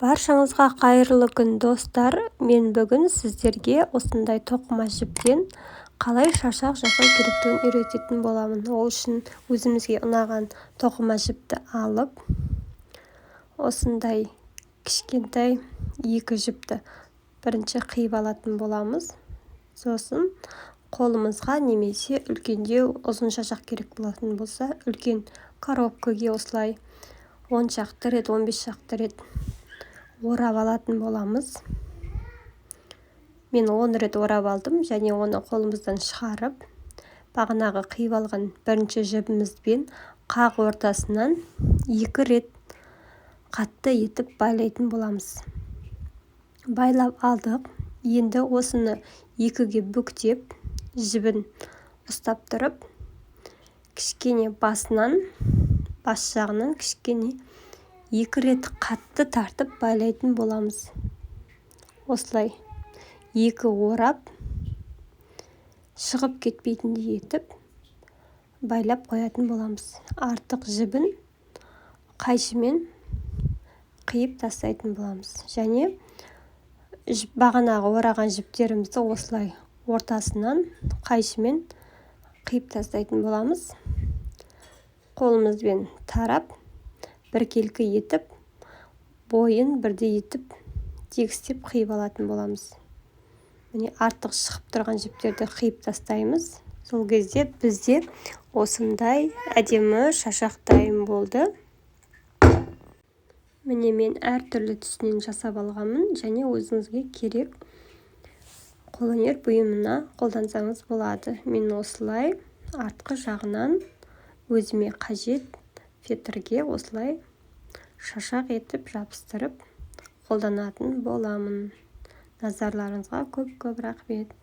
Баршаңызға қайырлы күн, достар! Мен бүгін сіздерге осындай тоқыма жіптен қалай шашақ жасау керектігін үйрететін боламын. Ол үшін өзімізге ұнаған тоқыма жіпті алып, осындай кішкентай екі жіпті бірінші қиып алатын боламыз. Сосын қолымызға немесе үлкендеу ұзын шашақ керек болатын болса, үлкен коробкаге осылай 10 шақты рет, 15 шақты рет орап алатын боламыз. Мен 10 рет орап алдым және оны қолымыздан шығарып, бағанағы қиып алған бірінші жібімізбен қақ ортасынан екі рет қатты етіп байлайтын боламыз. Байлап алдық. Енді осыны екіге бүктеп, жібін ұстап тұрып, кішкене басынан, бас жағынан кішкене екі рет қатты тартып байлайтын боламыз. Осылай екі орап, шығып кетпейтіндей етіп байлап қоятын боламыз. Артық жібін қайшымен қиып тастайтын боламыз. Және бағанағы ораған жіптерімізді осылай ортасынан қайшымен қиып тастайтын боламыз. Қолымызбен тарап, біркелкі етіп, бойын бірдей етіп тегістеп қиып алатын боламыз. Міне, артық шығып тұрған жіптерді қиып тастаймыз. Сол кезде бізде осындай әдемі шашақ дайын болды. Міне, мен әртүрлі түсінен жасап алғанмын және өзіңізге керек қолөнер бұйымына қолдансаңыз болады. Мен осылай артқы жағынан өзіме қажет фетрге осылай шашақ етіп жабыстырып қолданатын боламын. Назарларыңызға көп-көп рахмет.